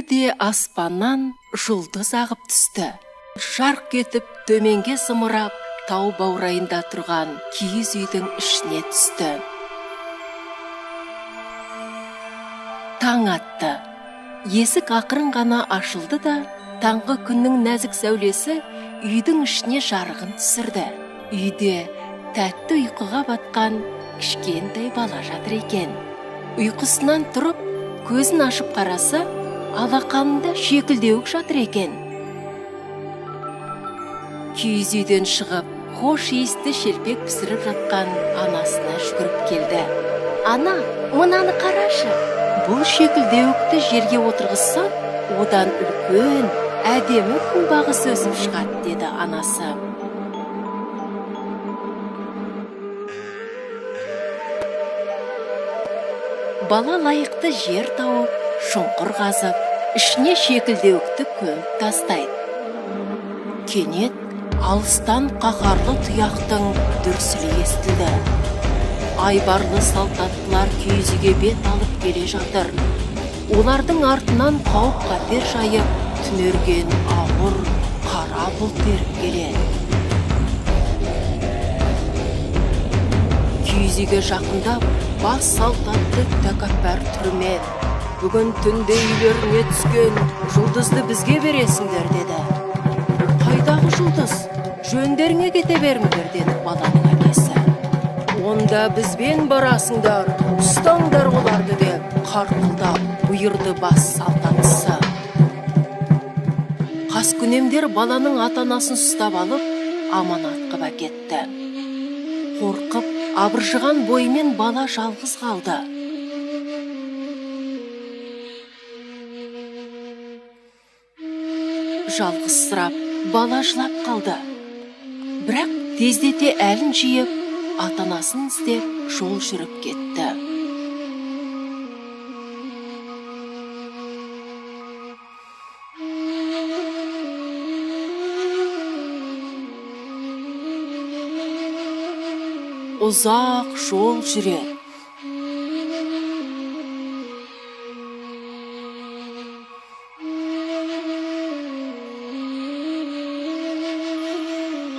Бірде аспаннан жұлдыз ағып түсті. Жарқ етіп төменге зымырап, тау баурайында тұрған киіз үйдің ішіне түсті. Таң атты. Есік ақырын ғана ашылды да, таңғы күннің нәзік сәулесі үйдің ішіне жарығын түсірді. Үйде тәтті ұйқыға батқан кішкентай бала жатыр екен. Ұйқысынан тұрып, көзін ашып қараса, алақанында шекілдеуік жатыр екен. Киіз үйден шығып, хош иісті шелпек пісіріп жатқан анасына жүгіріп келді. Ана, мынаны қарашы. Бұл шекілдеуікті жерге отырғызсаң, одан үлкен, әдемі күнбағыс өсіп шығады, деді анасы. Бала лайықты жер тауып, шұңқыр қазып, ішіне шекілдеуікті көміп тастайды. Кенет алыстан қаһарлы тұяқтың дүрсілі естілді. Айбарлы салт аттылар киіз үйге бет алып келе жатыр. Олардың артынан қауіп-қатер жайып, түнерген ауыр қара бұлт еріп келеді. Киіз үйге жақындап, бас салт атты тәкаппар түрмен, «Бүгін түнде үйлеріңе түскен жұлдызды бізге бересіңдер», деді. «Қайдағы жұлдыз? Жөндеріңе кете беріңдер», деді баланың әкесі. «Онда бізбен барасыңдар, ұстаңдар оларды», деп қарқылдап бұйырды бас салт аттысы. Қаскүнемдер баланың ата-анасын ұстап алып, аманат қып әкетті. Қорқып, абыржыған бойымен бала жалғыз қалды. Жалғызсырап, бала жылап қалды. Бірақ тездете әлін жиып, ата-анасын іздеп жол жүріп кетті. Ұзақ жол жүреді.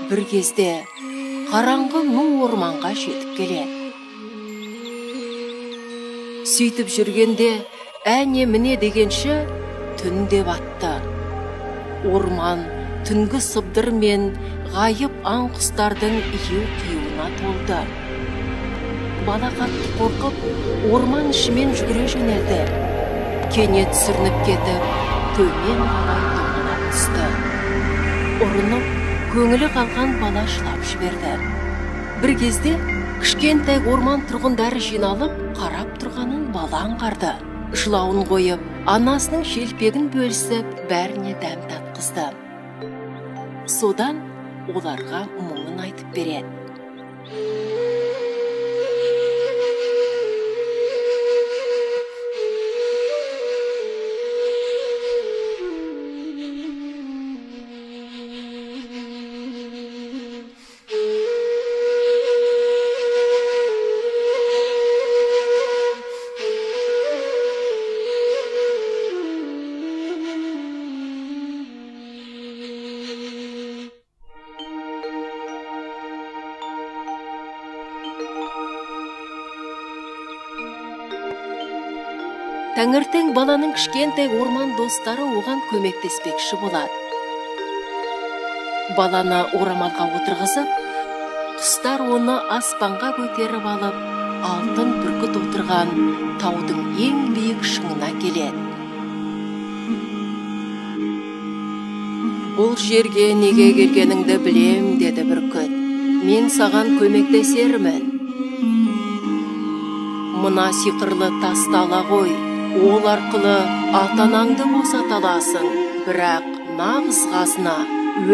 Бір кезде қараңғы ну орманға жетіп келеді. Сөйтіп жүргенде әне міне дегенше түн де батты. Орман түнгі сыбдыр мен ғайып аң құстардың ию-қиюына толды. Бала қатты қорқып, орман ішімен жүгіре жөнелді. Кенет сүрініп кетіп, төмен қарай домалап түсті. Ұрынып, көңілі қалған бала жылап жіберді. Бір кезде кішкентай орман тұрғындары жиналып, қарап тұрғанын бала аңғарды. Жылауын қойып, анасының шелпегін бөлісіп, бәріне дәм татқызды. Содан оларға мұңын айтып береді. Таңертең баланың кішкентай орман достары оған көмектеспекші болады. Баланы орамалға отырғызып, құстар оны аспанға көтеріп алып, алтын бүркіт отырған таудың ең биік шыңына келеді. «Бұл жерге неге келгеніңді білем», деді бүркіт. «Мен саған көмектесермін. Мына сиқырлы тасты ала ғой, ол арқылы ата-анаңды босата аласың. Бірақ нағыз қазына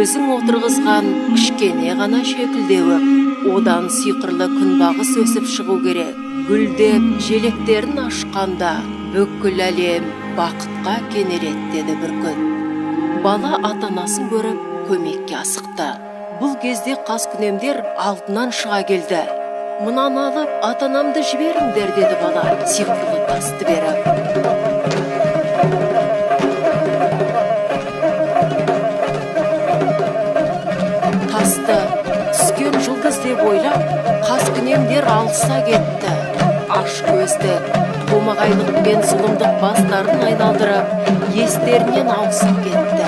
өзің отырғызған кішкене ғана шекілдеуік. Одан сиқырлы күнбағыс өсіп шығу керек. Гүлдеп желектерін ашқанда бүкіл әлем бақытқа кенеледі», деді бүркіт. Бала ата-анасын көріп көмекке асықты. Бұл кезде қаскүнемдер алдынан шыға келді. «Мынаны алып, ата-анамды жіберіңдер», деді бала сиқырлы тасты беріп. ойлап, қаскүнемдер алыса кетті. Ашкөздік, қомағайлық пен зұлымдық бастарын айналдырып, естерінен ауысып кетті.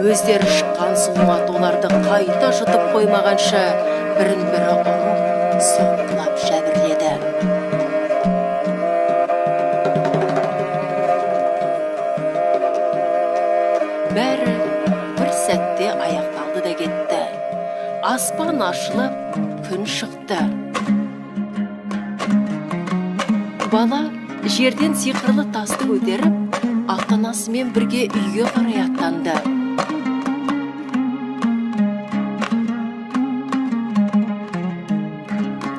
Өздері шыққан зұлмат оларды қайта жұтып қоймағанша бірін-бірі ұрып, соққылап жәбірледі. Бәрі бір сәтте аяқталды да кетті. Аспан ашылып, күн шықты. Бала жерден сиқырлы тасты көтеріп, ата-анасымен бірге үйге қарай аттанды.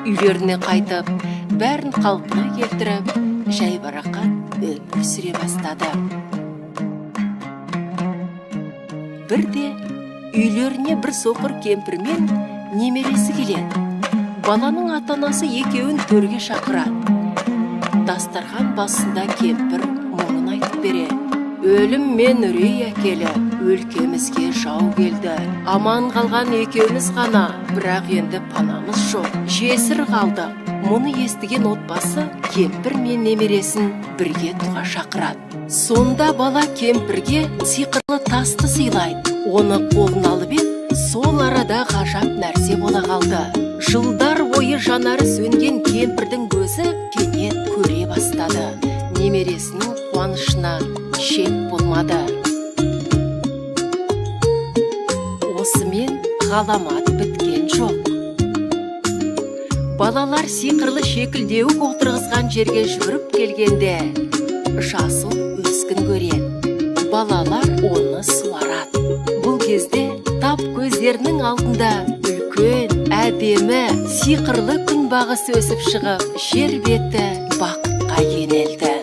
Үйлеріне қайтып, бәрін қалпына келтіріп, жайбарақат өмір сүре бастады. Бірде үйлеріне бір соқыр кемпір мен немересі келеді. Баланың ата-анасы екеуін төрге шақырады. Дастархан басында кемпір мұңын айтып береді. Өлім мен үрей әкелі, өлкемізге жау келді. Аман қалған екеуміз ғана, бірақ енді панамыз жоқ, жесір қалдық. Мұны естіген отбасы кемпір мен немересін бірге туға шақырады. Сонда бала кемпірге сиқырлы тасты сыйлайды. Оны қолына алып еді, сол арада ғажап нәрсе бола қалды. Жылдар бойы жанары сөнген кемпірдің көзі кенет көре бастады. Немересінің қуанышына шек болмады. Осымен ғаламат біткен жоқ. Балалар сиқырлы шекілдеуік отырғызған жерге жүгіріп келгенде жасыл өскін көреді. Балалар оны суарады. Бұл кезде тап көздерінің алдында үлкен, әдемі, сиқырлы күнбағыс өсіп шығып, жер беті бақытқа кенелді.